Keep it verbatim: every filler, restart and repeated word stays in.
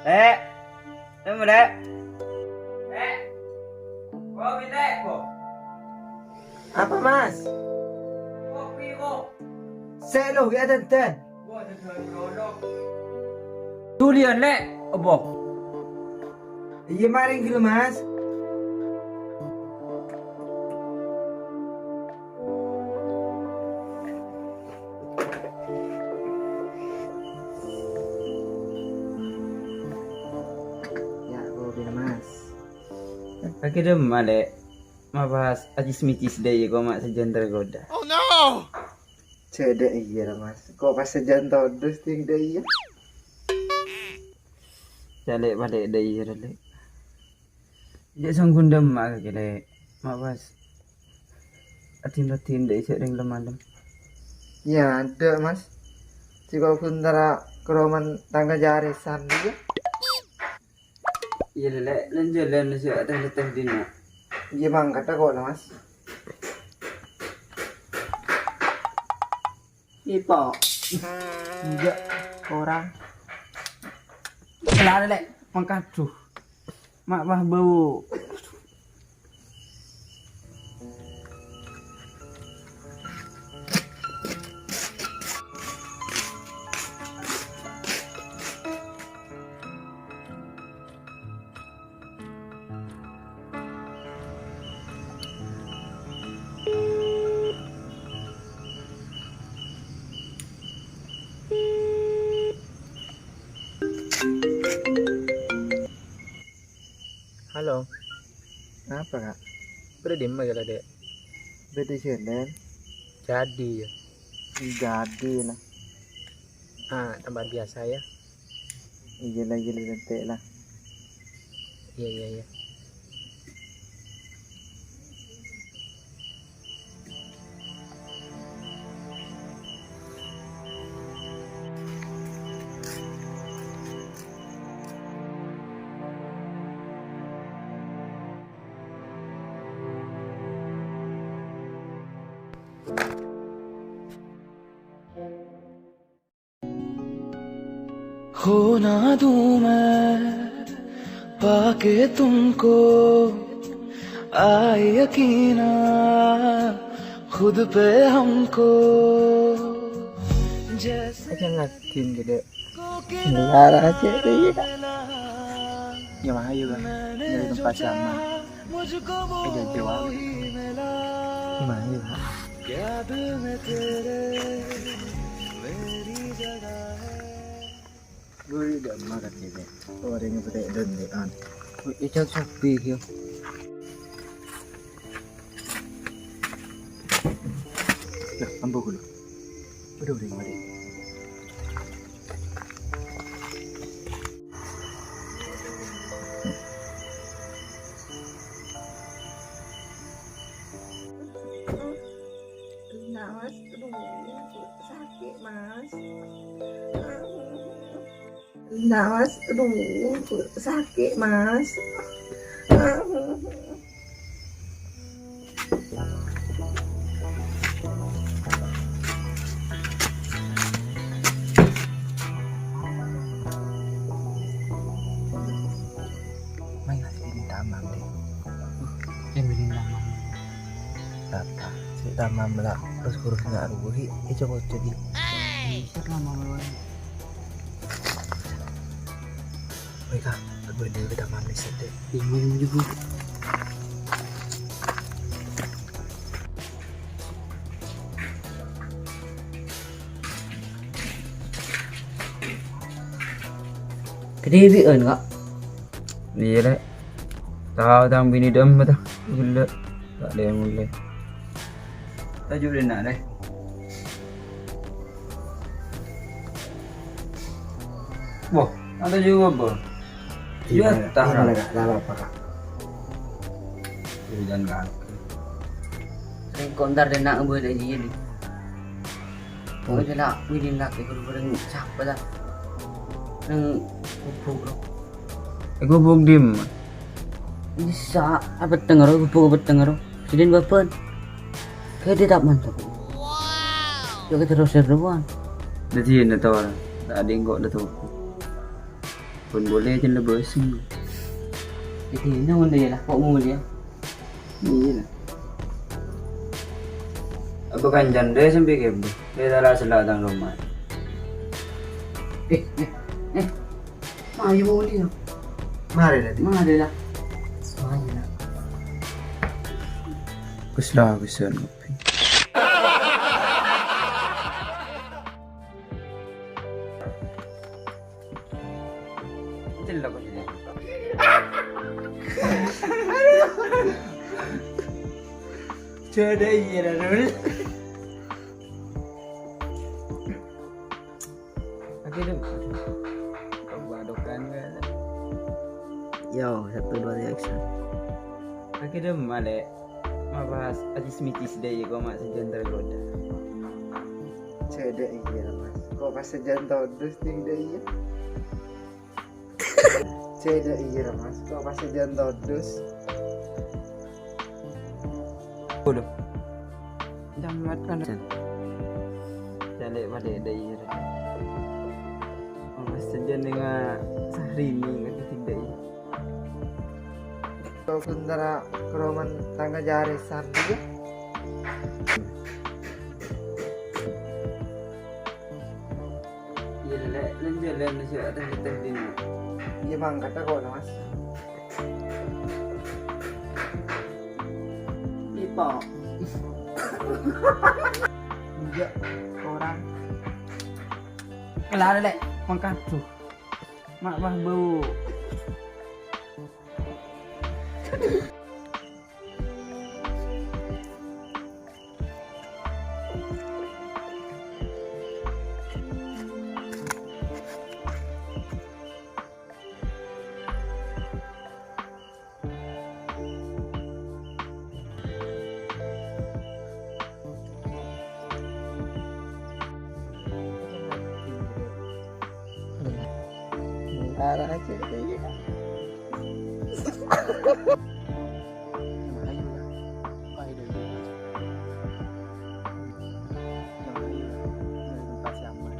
Lè'. Tunggu, Lè'. Lè'. Kopi, Lè', ko. Apa, Mas? Kopi, ko. Sè' lo, ya, tenten. Wah, tenten, produk. Duliyan, Lè'. Apa? Iyâ, marèng ghâllu, Mas. Ya, kopi, Mas. Kakè dâ'emma, Lè'? Ma' pas acis-micis dâ'iyâ ko' ma' sajân tergoda. Oh, no! Cè' dâ'iyâ, Mas. Ko' pas sajân todus tèng dâ'iyâ. Cè' Lè' palè' dâ'iyâ, Lè'. Jhâ' songghun dâ'emma kakè, Lè'. Ma' pas adin-radin dâ'iyâ jhâ' rèng lem-malem. Iyâ, adâ', Mas. Cè' ko' bhunterra ka romana tangghâ jhâ' arèsan, iyâ. Iyâ, Lè', lan-jhâlân sè ateng-lateng dinna'. Iyâ, mangkata ko' la, Mas. Ipo. Enjâ', korang. Lari, Lè', mangkadu. Ma' wah bâu. Halo. Apa, Kak? Bâdâ dimma ghâllu, Dek? Bâdâ jhâlân. Jadi, ya. Jadi, lah. Ah, tempat biasa, ya. Iyâ, lah, iyâ, lah, nanti, lah. Iya, iya, iya. होना दूं मैं पाके तुमको, आए यकीना खुद पे हमको। Aja ngadin gede. Lara aja, iya, Kak. Ya, mah, ayo, Kak. Nyari tempat sama. Aja, aja, wah. Gimana, ya, Kak? Gue udah makan gitu. Orang yang pakai daun, ya, kan? Gue ikan sapi, ya. Lah, ambo kulo. Aduh, udah mari. Nah, Mas, aduh, sakit, Mas. Nah, Mas, aduh, sakit, Mas. Main nasi di taman deh. Yang bikin taman. Tata, si taman bela terus kurus nggak rugi, itu kok jadi. Bisa lama melon. Weh, Kak, gue dulu kita manis aja. Bingung juga. Kadhibi'ân, Kak. Iyâ, Lè'. Tao tang binè dâ'emma, ta? Ghellâ'. Ta' lè-molè. Toju' dinna', Lè'. Wah, ada juga, Bang. Iya, iya, Kak. Nggak apa-apa, Kak. Jangan kaget. Rèng kontar dâ' enna' bâdâ jiyâ, Dik. Oh. Bâdâ la, bâdâ la, è ghuru bhâreng sapa, ta? Neng gubuk, ro. È gubuk dimma? Bisa, apa tengero, gubuk apa tengero? Sidin bâbân. Kayak dia tak mantap. Wow. Yo, kita terus seruan. Dâddhi, ini tuh, tadi kok udah tuh. Pon bolè jân la bâseng. Iyâ, nyaman dâ' iyâ la, kok molè iyâ. Iyâ la. Apa kancana dâ' sampè' kèbâ? Dâ' la sella tang roma. Eh, eh, eh. Mayu molè iyâ. Marè la, Ti. Marè la. Mayu la. Ghus la, ghusan kopi. Celok kok sini. Jodoh iya, Rul. Oke, Dem. Kok gua adokan, kan? Yo, satu, dua, tiga, action. Oke, Dem, malè. Mabahas ajis-mijis dâ' iyâ koma sajân tergoda. Cè' dâ' iyâ, Mas. Kok pas sajân todus, Ti, dâ' iyâ? Cè' dâ' iyâ, Mas. Kok pas sajân todus? Waduh. Jam empat kan. Jalè pada dâ' iyâ. Kok pas sajân dengan Syahrini ngerti dâ' iyâ. Kau sementara keroman tangga jari sardi ya? Iya, Lè', lanjut, Lè', sè ateh-ateh dina. Iya, mangkat kok, Mas. Ipo. Enggak, orang. Kelare, Lè', mangkat tuh. Mak, wah, bau. Arah aja, iya. Ayo lah. Ayo deh. Ayo lah. Ayo tempat yang aman.